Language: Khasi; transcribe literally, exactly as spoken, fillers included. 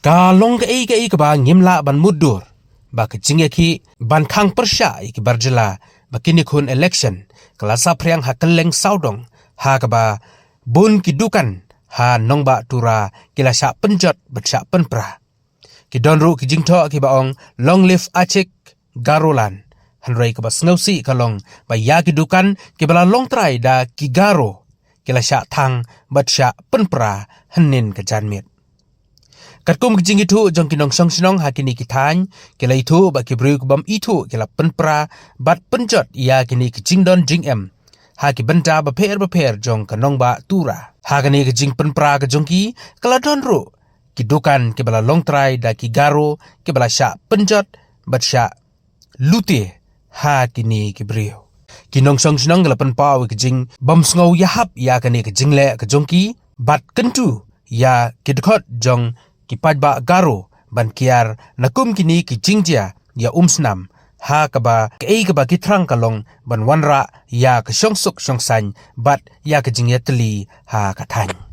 Ka long kaei kaei kaba ngim lah ban mutdur ba ka jingïakhih ban khang pyrshah ïa ki bar jylla ba kine khun election ka la saphriang ha kylleng sawdong, ha kaba bun ki dukan ha nongbah Tura ki la shah pynjot bad shah pynpra. Ki don ruh ki jingthoh kiba ong Long Live Achik Garoland. Hynrei kaba sngewsih ka long ba ïa ki dukan kiba la long trai da ki Garo ki la shah thang bad shah pynpra hynnin ka janmiet. Katkum ki jingithuh jong ki nongshong shnong ha kine ki thaiñ, ki la ithuh ba ki briew ki bym ithuh ki la pynpra bad pynjot ïa kine ki jingdon jingem ha ki bynta bapher bapher jong ka nongbah Tura. Ha kane ka jingpynpra ka jong ki, ka la don ruh ki dukan kiba la long trai da ki Garo kiba la shah pynjot bad shah lute ha kine ki briew. Ki nongshong shnong ki la pynpaw ïa ka jingbym sngew ïahap ïa kane ka jingleh ka jong ki bad kyntu ïa ki dkhot jong ki paidbah Garo ban kiar na kum kine ki jingjia ïa umsnam, ha kaba kaei kaba ki thrang ka long ban wanrah ïa ka shongsuk shongsaiñ bad ïa ka jingïatylli ha ka thaiñ.